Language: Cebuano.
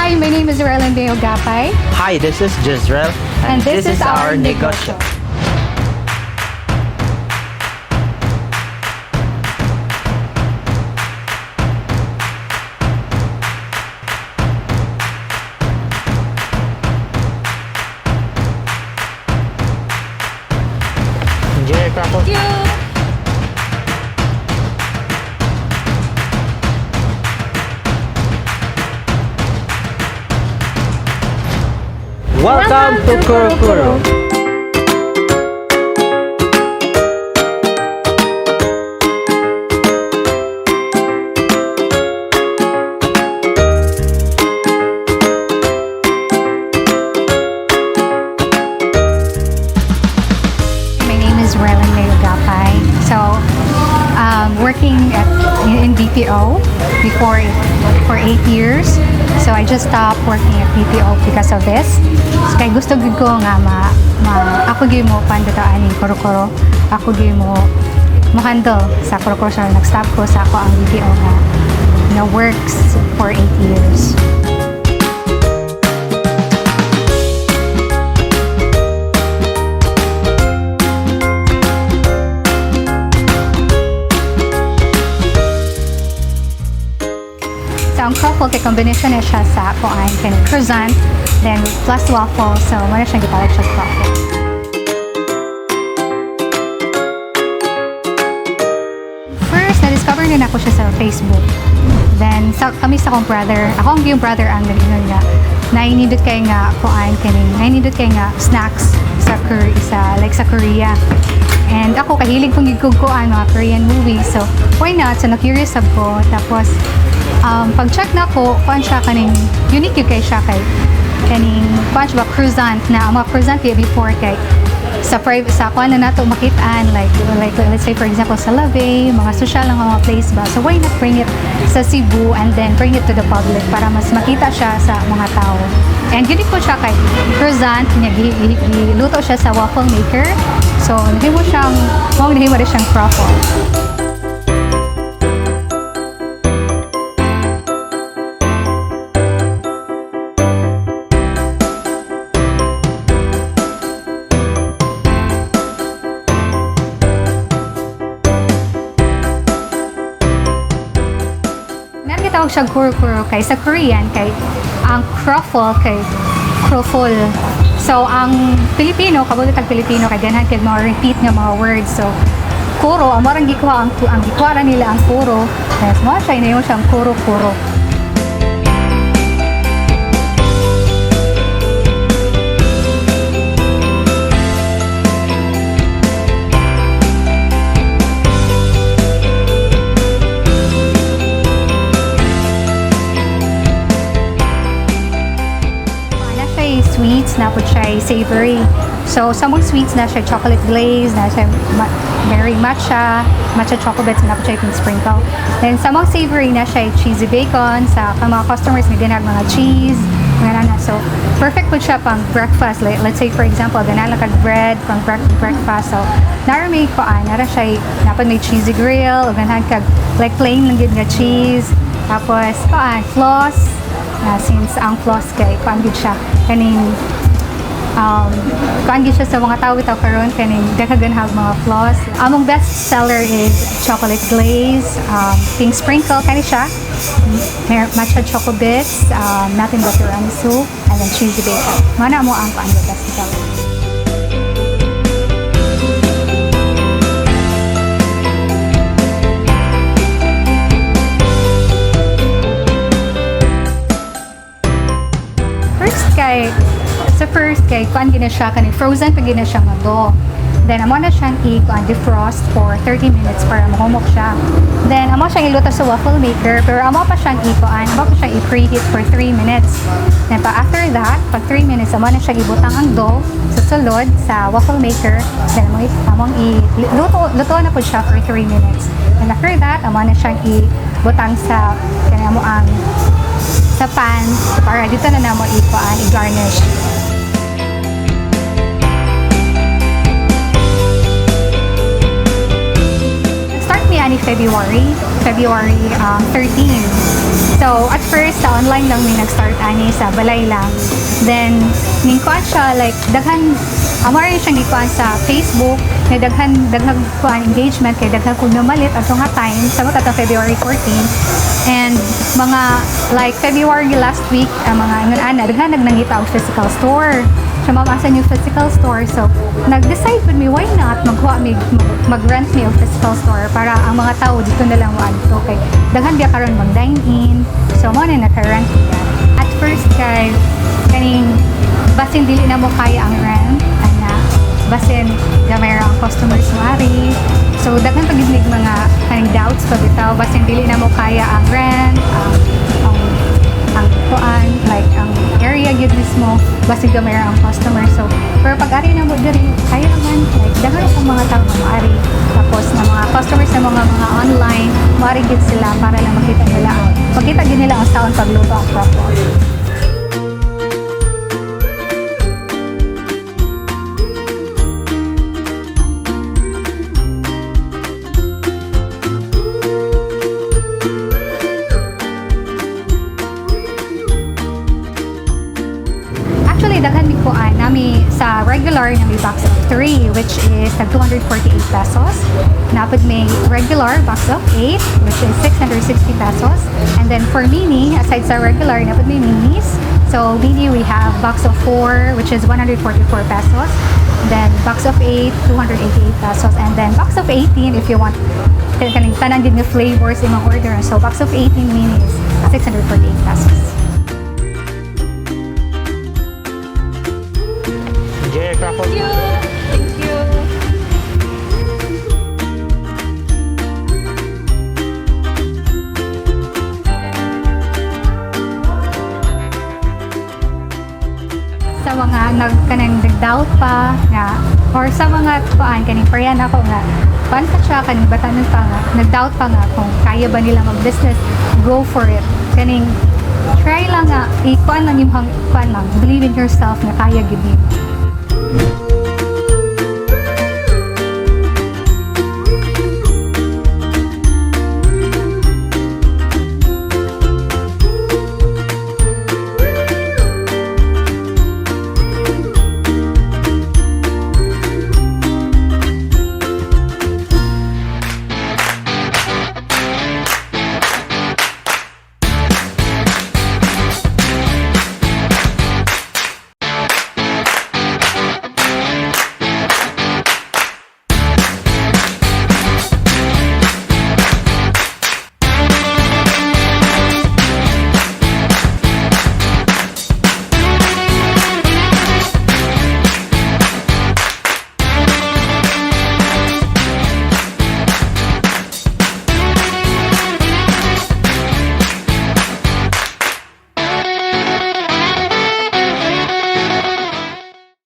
Hi, my name is Roland Beo Gapay. Hi, this is Jezreel, And this is our negosyo. Enjoy your croffle. Thank you. Welcome to Kuro Kuro. My name is Roland Leo Gapay. So, working in BPO before for 8 years. So, I just stopped working at BPO because of this. So, kay gusto gud ko nga ma ako gyud mo pandito aning kuro-kuro. Ako gyud mo handle sa kuro-kuro. So, nag-stop ko sa ako ang BPO nga works for 8 years. So, ang croffle kay combination na siya sa kuan kay croissant, then plus waffle. So, wala siyang gitawag siya croffle. First, na-discover na ako siya sa Facebook. Then, kami sa akong brother, ako ang yung brother ang nag-ingon nga, nainindot kay nga kuan kaning, nainindot kay nga snacks sa like sa Korea. And ako kahilig kong gigug kuan mga Korean movies. So, why not? So, na-curious sab ko. Tapos, pag-check na ko, kuan siya kaning unique yun kay siya kay kaning kuan siya ba croissant na ang mga croissant kay before kay sa private sa kuan na nato makitaan like let's say, for example, sa Lave, mga social lang nga mga place ba. So why not bring it sa Cebu and then bring it to the public para mas makita siya sa mga tao? And unique po siya kay croissant niya, giluto siya sa waffle maker, so nahimo siyang mao nahimo rin siyang croffle. Meron gitawag siya kuro-kuro kay sa Korean kay ang croffle kay croffle. So ang Pilipino, kabalo tag Pilipino kay ganahan kay mga repeat nga mga words. So kuro, ang marang gikuha ang gikuha ra nila ang kuro. Yes, mo siya inayon siyang kuro-kuro. Na siya sweets, na po siya savory. So, sa mga sweets na siya chocolate glaze, na siya berry matcha, matcha chocolate, na po siya pink sprinkle. Then, sa mga savory na siya cheesy bacon, sa mga customers nga ganag mga cheese, mga nana. So, perfect po siya pang breakfast. Like, let's say, for example, ganang kag bread pang breakfast. So, nara may kuan, nara siya, dapat may cheesy grill, o ganahan kag like plain lang gyud nga cheese. Tapos, kuan, floss, na since ang floss kay kuan gid siya kaning kuan gid siya sa mga tao bitaw karon kaning daghan have mga floss. Among best seller is chocolate glaze, pink sprinkle kani siya, matcha choco bits, nothing but tiramisu, and then cheesy bacon. Mao na mo ang kuan best seller. First kay sa first kay kuan gina siya kaning frozen pa gina siya nga dough. Then amo na siyang i kuan defrost for 30 minutes para mahumok siya. Then amo siyang iluto sa waffle maker pero amo pa siyang i kuan, amo pa siyang i-preheat for 3 minutes. Then pa after that, pag 3 minutes amo na siyang ibutang ang dough sa sulod sa waffle maker. Then among i luto luto na pud siya for 3 minutes. And after that, amo na siyang ibutang sa kani amo ang sa pan para dito na namo ikuan i-garnish. Start mi ani February 13. So, at first, sa online lang mi nag-start ani, sa balay lang. Then, ning kuan siya, like, daghan, amo rin siyang gikuan sa Facebook, na daghan, daghan kuan engagement, kay daghan kung namalit ato nga time, sa mga February 14. And mga, like, February last week, ang mga ingon ana, daghan nagnangita og physical store. So, ma'am, asan yung physical store? So, nag-decide with me, why not magkuha mi, mag-rent mi og physical store para ang mga tao dito na lang moadto kay daghan biya karon mag dine in. So, mo na naka-rent biya. At first kay kaning basin dili na mo kaya ang rent ana, basin gamay ra ang customers mo ari. So daghan pa gid mig mga kaning doubts pa bitaw, basin dili na mo kaya ang rent, ang kuan, like ang area gyud mismo, basig gamay ra ang customer. So pero pag ari na mo diri, kaya naman, like daghan akong mga tao nga moari, tapos na mga customers na mga online moari gyud sila para lang makita gyud nila ang sound pagluto ang croffle. Actually, daghan mi kuan nami sa regular na may box of 3, which is tag 248 pesos. Napod may regular box of 8, which is 660 pesos. And then for mini, aside sa regular, napod may minis. So mini, we have box of 4, which is 144 pesos. Then box of 8, 288 pesos. And then box of 18 if you want kaning tanan gid nga flavors imong order. So box of 18 mini is 648 pesos. Enjoy your croffle. Thank you. Thank you. Sa mga nag kanang nag-doubt pa nga or sa mga kuan kaning parehan ako nga kuan pa siya kaning batanon pa nga nag-doubt pa nga kung kaya ba nila mag-business, go for it. Kaning try lang nga ikuan lang imong kuan lang, believe in yourself nga kaya gid nimo.